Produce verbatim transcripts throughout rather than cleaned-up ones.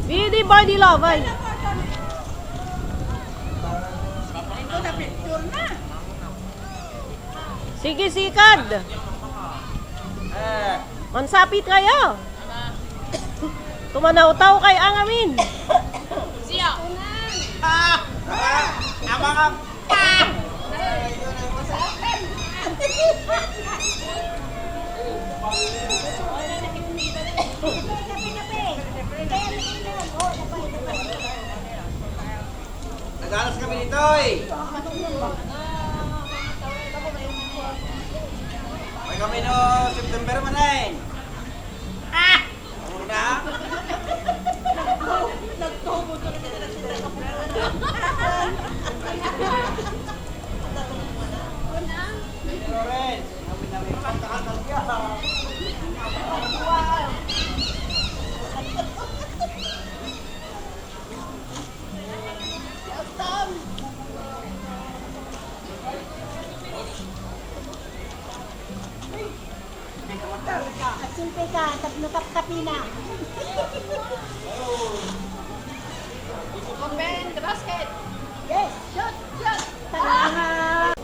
Bidi, bidi, love, ay. Sige, sikad. Mansapit kayo. Tumanawtaw kay angamin. Siya. Ah! Ah! Ang mga, ah! Nagalas kami dito, eh. May kami no September man, eh. Ah! Ano na? Nagtubo to na kita nagsita sa puno. Lawrence, kami na may pagkakataon. Wow! Asin pe ka, tapno kapkapi na. Open the basket. Yes, shoot, shoot. Tara.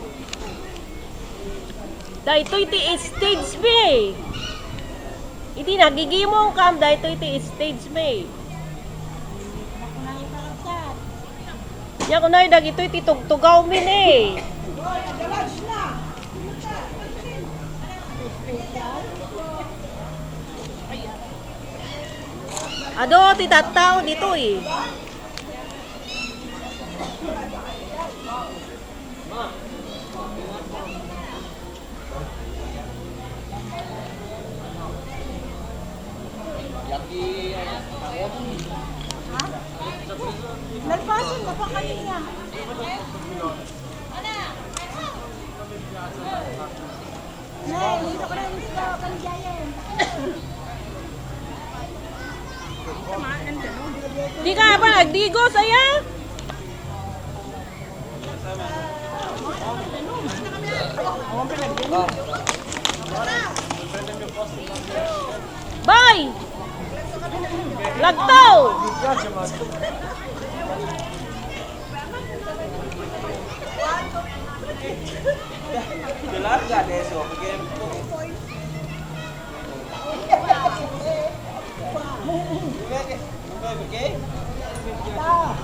Daytoy ti stage mi. Iti nagigimong kam, daytoy ti stage mi. Nia kunay dagitoy ti tugtugaw mi ni. Adu ti tattao ditoy. Ha? Nalpasan na pa kayo niya. Nay, dito ko na yung isda, kaligayan. Di ka pa nagdigos, aya? Bay! Lagtaw! Larga de eso, porque Nueve, nueve, ¿qué? ¿Ah?